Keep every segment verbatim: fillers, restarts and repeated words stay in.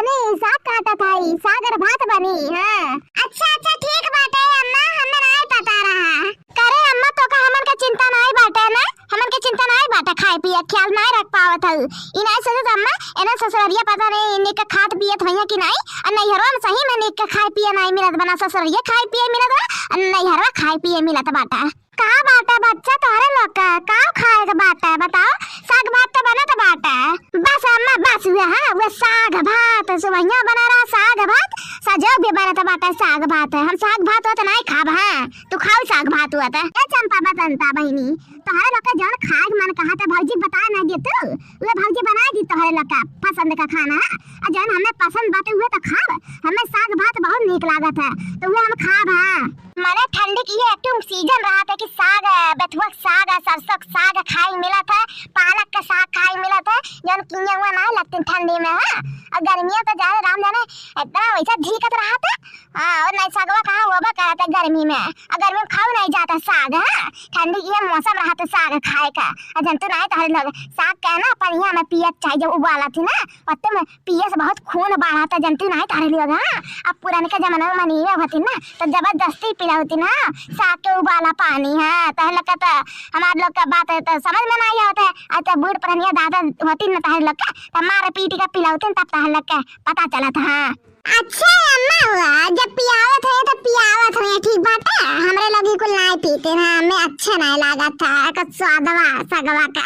नहीं, साग काटत हई, साग और भात बनी, हाँ। अच्छा, अच्छा, ठीक बाटे अम्मा, हमें नाई पता रहा। करे अम्मा, तोका हमन के चिंता नाई बाटे ना, हमन के चिंता नाई बाटे, खाए पिए ख्याल नाई रख पावत हऊ। ई नाई सोचत अम्मा, एने ससुररिया पता नहीं नीक के खात पियत होइया कि नाई, और नैहरवा में सही में नीक के खाए पिए नाई मिलत बा, ना ससुररिया खाए पिए मिलत बा, और नैहरवा खाए पिए मिलत बाटे। का बाटे बच्चा, तोहरे लोग का का खाए के बाटे बताओ? साग भात तो बनत बाटे। बस अम्मा, बस उहे, हाँ, उहे साग भात, सुबहिया बना रहा साग भात, सजो भी बनत बाटे साग भात। हम साग भात होत नाई खाब, हाँ, तू खाऊ साग भात होत। ए चंपा बसंता बहिनी, तोहरे लोग के जौन खाए के मन कहत है भौजी बता ना दे तू, उहे भौजी बना दी तोहरे लोग का पसंद का खाना, हाँ? आ जौन हमें पसंद बाटे उहे तो खाब, हमें साग भात बहुत नीक लागत है, तो उहे हम खाब, हाँ। माने ठंडी की ये एक ठो सीजन रहत है कि साग, बेथुआ के साग, सरसों के साग खाए मिलत है, पालक के साग खाए मिलत है, जौन किए हुआ ना लगते ठंडी में, हाँ। और गर्मियों तो जाने राम जाने इतना वैसा धीकत रहत है, हाँ, और नहीं सागवा कहाँ होबा करत है गर्मी में, और गर्मी में खाओ नहीं जाता साग, हाँ। ठंडी की ये मौसम रहत है साग खाए का, और जनतू नहीं तोहरे लोग साग का ना पनिया में पियत चाहिए, जब उबालत ही ना, पत्ते में पिए से बहुत खून बढ़त है, जनती नाई तोहरे लोग, हाँ? अब पुरनके जमाना में मनीवे होती ना, तो जबरदस्ती पिलावती ना, साग के उबाला पानी, हाँ? तोहरे लोग के तो, हमार लोग के बात है तो समझ में नाई आवत है, आ तो बूढ़ पुरनिया दादा होती ना तोहरे लोग के, तो मार पीट के पिलावती, तब तोहरे लोग के पता चलत, हाँ। अच्छा अम्मा हुआ, जब पियावत है तो पियावत है, ठीक बात है, हमरे लोग ही कुल नाई पीते ना, हमें अच्छा नाई लागत था, का स्वादवा, सगवा का।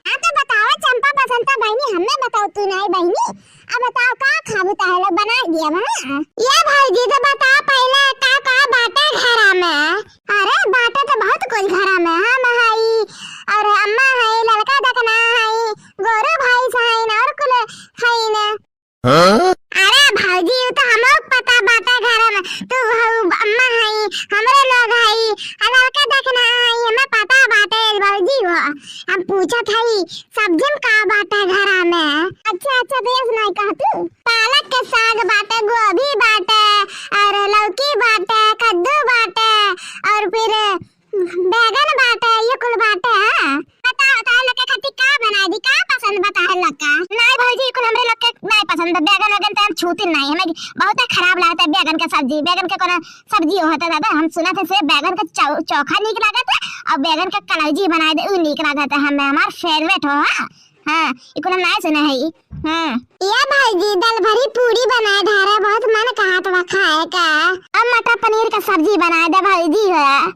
हाँ, तो बताओ चंपा बसंता बहिनी, हमें बताओ तू नाई बहिनी। अब बताओ का खाबू तोहरे लोग बनाई दिया, हाँ? ये भौजी तो बताओ पहले का का बाटे घरा में? अरे बाटे तो बहुत कुछ घरा में, हम हई और अम्मा हई, लड़का देखना हई, गोरू भैंस हई ना और कुल हई ना। हाँ? अरे भौजी, उ तो हमरो पता बाटे घर में। तू हऊ, अम्मा हई, हमरे लोग हई, आ लड़का देखना हई, हमें पता बाटे भौजी हो। हम पूछत हई, सब्जी में का बाटे घर में? अच्छा, अच्छा, तो ऐसे नहीं कह तू। पालक के साग बाटे, गोभी बाटे, और लौकी बाटे, कद्दू बाटे, और फिर बैगन बाटे, ये कुल बाटे, हाँ। बताओ, तोहरे लोग के खातिर का बनाई दी, का पसंद बा तोहरे लोग का? नाई भौजी, कुल हमरे लोग के नाई पसंद बा, बैगन वैगन तो हम छूती नाई, हमें बहुत खराब लागत है बैगन के सब्जी, बैगन के कोनो सब्जी होत है दादा, हम सुनत है सिर्फ बैगन के चौ-, चोखा नीक लागत है, और बैगन के कलौजी बनाई दे, उ नीक लागत है हमें, हमार favourite हो, हाँ। हाँ, ई कुल हम नाई सुने है, हाँ। ये भौजी, दाल भरी पूरी बनाए धारा, बहुत मन कहत बा खाए का। अब मटर पनीर का सब्जी बनाए दे भौजी हो।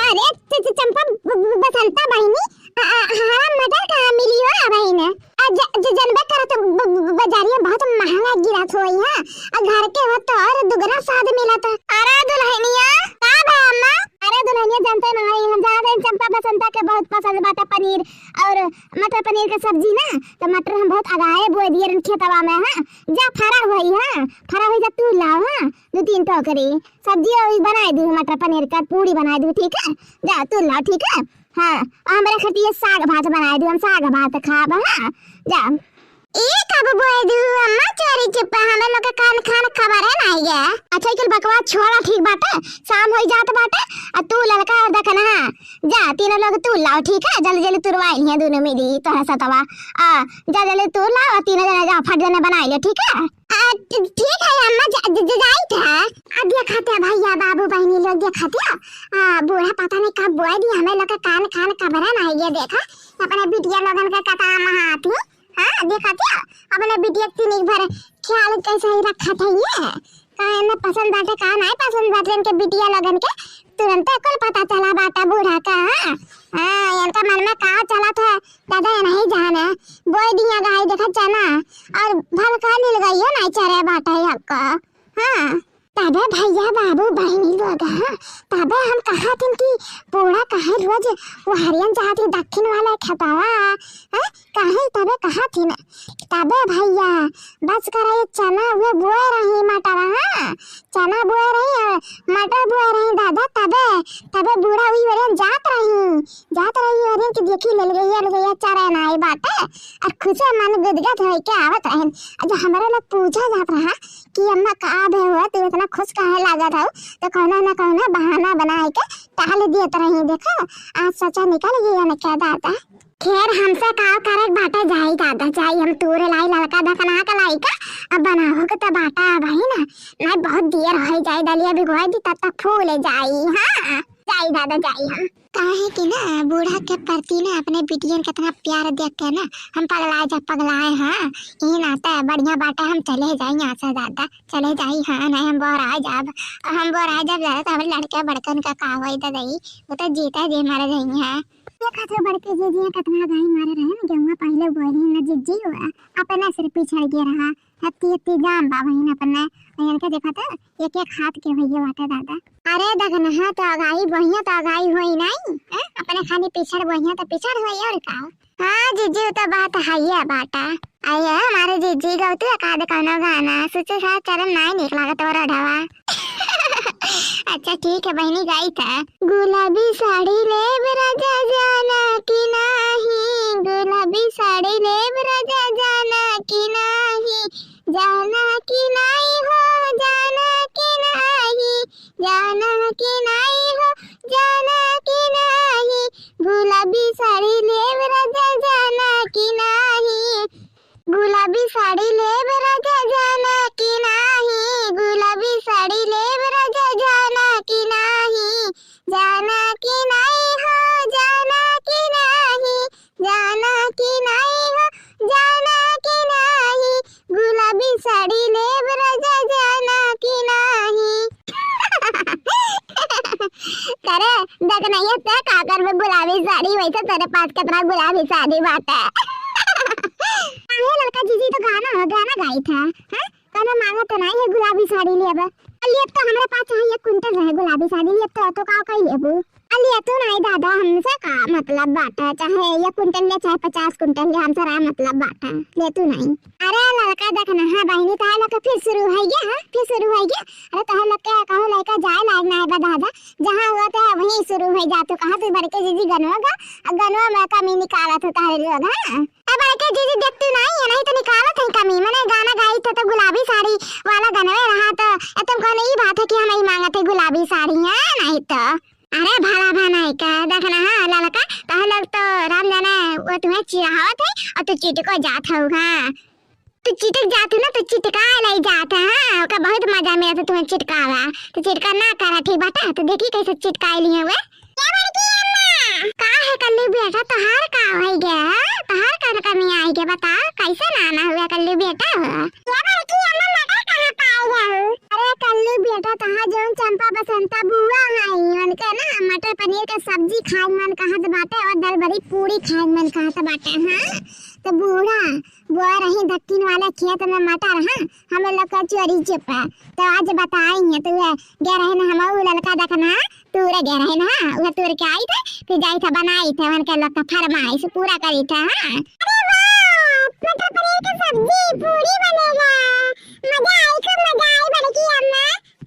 अरे, च-, च-, चंपा ब-, ब-, बसंता बहिनी, अ, अ, हरा मटर कहाँ मिली हो बहिन? आ, ज-, ज-, जनबे करत ब-, ब-, ब-, बजारिया बहुत महंगा गिरत होई, हाँ? आ घर के हो तो और दुगना स्वाद मिलत। अरे दुल्हनिया, का बा अम्मा? अरे दुल्हनिया, जानते ना हई, हम जानते हैं चंपा बसंता के बहुत पसंद बाटे पनीर और मटर पनीर के सब्जी ना, तो मटर हम बहुत अगाए बोए दिए रहन खेतवा में, हाँ? जा फरा होई, हाँ? फरा होई, जा तू लाओ, हाँ? दो तीन टोकरी। सब्जी अउरी बनाई दू, मटर पनीर का पूरी बनाई दू, ठीक है? जा, तू ला, ठीक है? हाँ, और हमरे खातिर ये साग भात बनाई दू, हम साग भात खाब, हाँ? जा। ई कब बोए दू अम्मा, चोरी चुप्पा, हमें लोग के कान खान खबर है ना ये। अच्छा, चल बकवास छोड़ा, ठीक बाटे, शाम होई जात बाटे, आ तू ललका और देखना, हाँ? जा, तीनों लोग तू लाओ, ठीक है? जल्दी जल्दी तुरवाई लिहे दोनों मिली, तोहरा सतवा। आ, जा जल्दी तू लाओ, तीनों जना जा, फट जने बनाई ले, ठीक है? आ, ठ-, ठीक है अम्मा, ज-, ज-, ज-, जाइत है। आ देखत है भैया बाबू बहिनी लोग देखत है, आ, बूढ़ा पता नहीं कब बोए दी, हमें लोग के कान खान खबरा नहीं ये देखा, अपने बिटिया लोगन के कथा महाती, हाँ, देखत है, अपने बिटिया के तीन एक भर ख्याल कैसे ही रखत है ये, का एमे पसंद बाटे, का नहीं पसंद बाटे इनके बिटिया लोगन के, तुरंते कुल पता चला बाटा बूढ़ा का, हाँ, हाँ, इनका मन में का चलत है, दादा, ये नहीं जाने, बोई दिया गाय देखा चना, और भल का नील गइयो नहीं चरे बाटे हमको। हाँ, तबे भैया बाबू बहिनी लोग, हाँ, तबे हम कहा थिन कि बूढ़ा काहे रोज वो हरियन जाती दक्षिण वाले खेतवा, हाँ, काहे तबे कहा थिन, तबे भैया बस करा ये चना हुए बोए रही मटर, हाँ, चना बोए रही और मटर बोए रही दादा, तबे, तबे बूढ़ा हुई हरियन जात रही, जात रही हरियन की देखी ले गई, ले गई चरे नाई बाटे। और खुशे मन गुदगद होई के आवत रहन। और जो हमारे लोग पूछा जात रहा कि अम्मा का भे हुआ, तू इतना खुश काहे लागत हो, तो कौनो ना कौनो बहाना बनाए के टाल दियत रही। देखो, आज सचा निकल गया ना क्या दादा। खैर, हमसे का करे के बाटे, जाई दादा, जाई, हम तूरे लाई ललका दखना के लाई का, अब बनावे के तो बाटे अब, है ना? नहीं, बहुत देर होइ जाई, दलिया भिगोए दी, तब तक फूले जाई। हाँ, जाई दादा, जाई हम। काहे कि ना, बूढ़ा के प्रति ना अपने बिटियन केतना प्यार देख के ना हम पगलाए जा पगलाए। हाँ, ई नाते बढ़िया बाटे, हम चले जाई यहाँ से दादा, चले जाई। हाँ, नहीं हम बोराए जाब, और हम बोराए जाब दादा तो हमरे लड़के बड़कन का का होई दादा, ई वो तो जीते जी मर जाई हैं। ये खातिर बड़के जीजी केतना अगाई मारे रहे ना, गेहुआ पहिले बोए रही ना जीजी, अपना सिर पिछड़ गया रहा। हत्ती हत्ती जाम बा बहिन अपने, और इनके देखा तो एक एक हाथ के भैया बाटे दादा। अरे दखनहा तो अगाई बोहिया तो अगाई होई नहीं, हैं? अपने खाली पिछड़ बोहिया तो पिछड़ होई और का। हाँ जीजी, वो तो बात है ही बाटा। आइए हमारे जीजी गौतू एकाध कौनो गाना, सोचे साथ चलन नहीं निक लागत और ढवा। अच्छा ठीक है बहिनी, गाई था। गुलाबी साड़ी लेब राजा जाना कि नाही, गुलाबी साड़ी लेब राजा जाना कि नाही, जाना कि नाही हो, जाना कि नाही, जाना कि नाही हो, जाना कि नाही, गुलाबी साड़ी लेब राजा जाना कि नाही। गुलाबी साड़ी लेब राजा जाना कि नाही, गुलाबी साड़ी लेब राजा जाना कि नाही, जाना कि नाही हो, जाना कि नाही, जाना कि नाही हो, जाना कि नाही, गुलाबी साड़ी लेब राजा जाना कि नाही। करे, देख नहीं है, ते का करबे गुलाबी साड़ी, वैसे तेरे पास कितना गुलाबी साड़ी बात है। अरे लड़का जीजी तो गाना हो, गाना गाई था, हाँ? कहना मांगा तो नहीं है गुलाबी साड़ी लेबे। लेब तो हमरे पास चाहे एक कुंटल रहे गुलाबी साड़ी, लेब तो, तो का कई लेबू? अलिया तू नहीं दादा, हमसे का मतलब बाटे, चाहे एक कुंटल ले चाहे पचास कुंटल ले, हमसे का मतलब बाटे, ले तू नहीं। अरे लड़का देख ना, हाँ बहिनी, तोहर लोग के फिर शुरू होइ गया, हाँ, फिर शुरू होइ गया। अरे तोहर लोग के कहूँ लइका जाए लायक ना है बा दादा, जहाँ हुआ तो वहीं शुरू होइ जा। तू कहा तू बड़के जीजी गनवा गा, आ गनवा में कमी निकालत हो तोहरे लोग, हाँ। अब बड़के जीजी देखती नहीं है, नहीं तो निकालत है कमी, मने गाना गाई थे तो गुलाबी साड़ी वाला गनवे रहा, तो ए तुम कौन ई बात है कि हम ही मांगत है गुलाबी साड़ी, हाँ, नहीं तो। अरे भला भा नहीं का, देख ना, हाँ, ललका, तोहर लोग तो राम जाने, वो तुम्हें चिढ़ावत है और तू चिटको जात हो, हाँ। तू चिटक जात हो ना, तू चिटका ले जात है, हाँ, ओका बहुत मजा मिलत है तुम्हें चिटकावा। तू चिटका ना करा, ठीक बाटे, तो देखी कैसे चिटकाई लिए हुए। क्या बड़की अम्मा? का है कल्लू बेटा, तोहार का होइ गया, हाँ? तोहार कौन कमी आई गया, बता, कैसे नाना हुआ कल्लू बेटा हो? क्या बड़की अम्मा, मटर कहाँ पाए गए हो? अरे कल्लू बेटा, तोहार जौन चंपा बसंता बुआ हई, उनके ना मटर पनीर के सब्जी खाए मन कहत बाटे और दलबरी पूरी खाए मन कहत बाटे, हाँ? तो बूढ़ा बोए रही दक्षिण वाले खेत में मटर, हाँ? हमें लोग का चोरी चुपा। तो आज बताई है, तो ये गए रहे ना हम उ ललका देखना, तूरे गए रहे ना, हाँ? उहे तूर के आई थे, फिर जाई थे बनाई थे, उनके लोग का फरमाइश पूरा करी थे, हाँ? अरे वाह, मटर पनीर के सब्जी, पूरी बनेगा। मजा आई, खूब मजा आई बड़की अम्मा।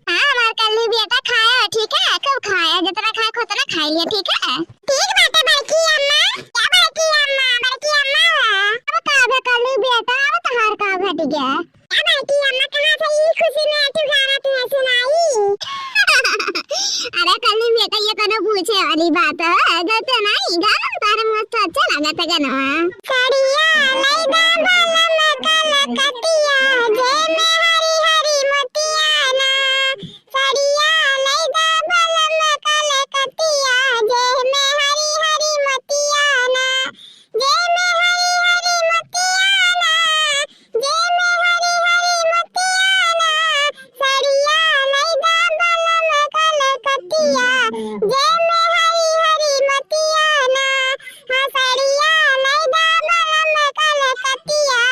हाँ, हमार कल्लू बेटा खाया, ठीक है? खूब खाया, जितना खाए को उतना खाई लिया, ठीक है? ठीक बाटे बड़की अम्मा। क्या बड़की अम्मा, बड़की अम्मा? अब का बे कल्लू बेटा, अब तोहार का घट गया? क्या बड़की अम्मा, कहाँ से ई खुशी में तू गाना तुम्हें सुनाई? अरे कल्लू बेटा, ये कोनो पूछे वाली बात है? गा तो नहीं, गा, तारे मस्त अच्छा लगा था गाना। सड़िया लैदा बलम कलकतिया, जे में हरी हरी मोतिया ना। सड़िया लैदा बलम कलकतिया, जे में हरी हरी मोतिया ना। जे में हरी हरी मोतिया ना। जे में हरी हरी मोतिया ना। सड़िया लैदा बलम कलकतिया, जे में हरी हरी मोतिया ना। हाँ, सड़िया लैदा बलम कलकतिया,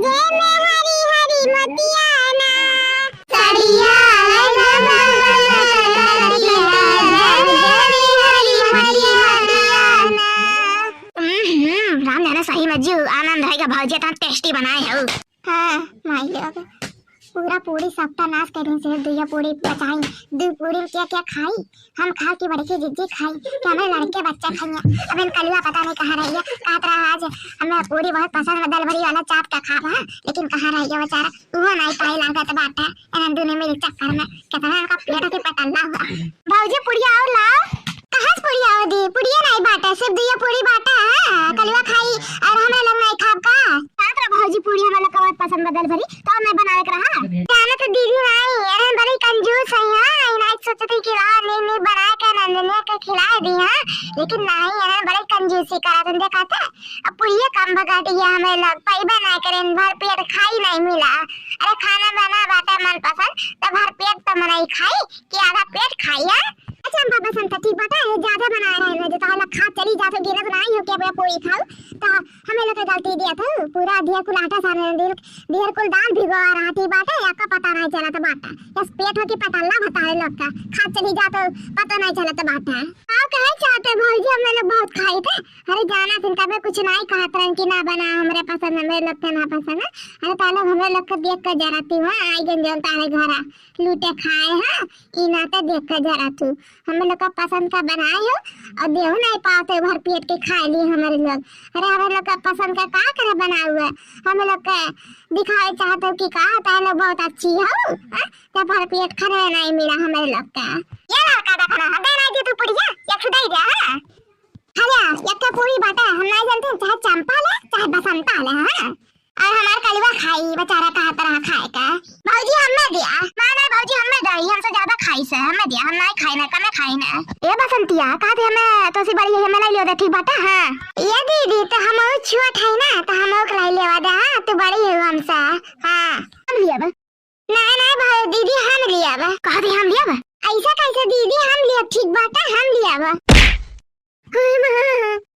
जे में हरी हरी मोतिया ना। सड़िया लैदा बलम कलकतिया, जे में हरी हरी मोतिया ना। हम्म, राम जाने सही में जीव आनंद है का भौजी इतना टेस्टी बनाए हो। हाँ, माई लोग, पूरा पूरी सत्यानाश करिन से दुइया पूरी बचाई। दू पूरी में क्या क्या खाई? हम खाब कि बड़की जिज्जी खाई कि हमरे लड़के बच्चा खाइए? अब इन कलुआ पता नहीं कहाँ रहिए। कहत रहा आज हमें पूरी बहुत पसंद है, दलबरी वाला चाप का खाब, हाँ, लेकिन कहाँ रहिए बेचारा, वो नहीं पाई लागत बाटे। इन्हन दुनू मिल चक्कर में कितना इनका पेट की पटल्ला हुआ। भौजी पुड़िया और लाओ। कहाँ से पूरी आओ दी? पूरिये नाई बाटे, सिर्फ दुइये पूरी बाटे, हाँ? कलुआ खाई और हमरा लोग नाई खाब का? का तरह भौजी पूरी हमरा लोग का पसंद बदल भरी, तो मैं बनावे के रहा। जाने तो दीदी नाई, एहन बड़ी कंजूस है, हाँ? ई नाई सोचती कि ला, नी, नी बना के नंदनिया के खिला दी, हाँ? लेकिन नाई, एहन बड़ी कंजूसी करत हैं, देखा था? अब पूरिये कम भगाटी है हमें लोग, पइबे नाई करें, भर पेट खाई नाई मिला। अरे खाना बना बाटे मनपसंद, तो भर पेट तो मनई खाई, कि आधा पेट खाई, हाँ? अच्छा, हम बाबा संता ठीक बाटे, ये ज्यादा बनाए रहे ना, जो तोहला खा चली जात हो, गिनत नाई हो कि अब पूरी खाऊ, तो हमें लोग के गलती दिया था, पूरा दिया कुल आटा साने दिन, दियर कुल दाल भिगो रहा थी बाटे, आपका पता नाई चलत बाटे, बस पेट हो कि पटल्ला भतारे लोग का, खा चली जात हो, पता नाई चलत बाटे। का कहे चाहते भौजी, हमें लोग बहुत खाई थे, अरे जाना फिर तबे कुछ नाई कहत रहन कि ना बना, हमरे पसंद, हमरे लोग के ना पसंद है, अरे ताले हमरे लोग के देख के जरा थी, हाँ, आई गन जौन तारे घरा, लूटे खाए, हाँ, ई नाते देख के जरा थू। हमें लोग का पसंद का बनाए हो और देहू नाई पावत हो, भर पेट के खाए ली हमारे लोग। अरे हमें लोग का पसंद का का करे बनाए हुए? हमें लोग के दिखावे चाहत हो कि का तारे लोग बहुत अच्छी हो, हाँ? तो भर पेट खाने नाई मिला हमारे लोग का। ये लड़का देखना, हम दे नाई दी तू पुड़िया, एक ठो दे दे, हाँ? खा लिया, एक ठो पूरी बाटे, हम नाई जानते, चाहे चंपा ले, चाहे बसंता ले, हाँ? और हमार कलुआ खाई, बेचारा कहा तरह खाए का। भौजी, हमें दिया। ना, ना, भौजी, हमें दे, हमसे ज्यादा खाई से, हमें दिया, हम नाई खाई ना, कमे खाई ना। ए बसंतिया, कहा थी हमें, तो सी बड़ी है, हमें लाई लियो दे, ठीक बाटे, हाँ। ये दीदी, तो हम और छोट है ना, तो हम और लाई लेवा दे, हाँ, तू बड़ी है हमसे, हाँ। हम लिया बा। ना, ना, भाई, दीदी, हम लिया बा। कहा थी हम लिया बा? ऐसा कैसे दीदी, हम लिया, ठीक बाटे, हम लिया बा। हाय माँ।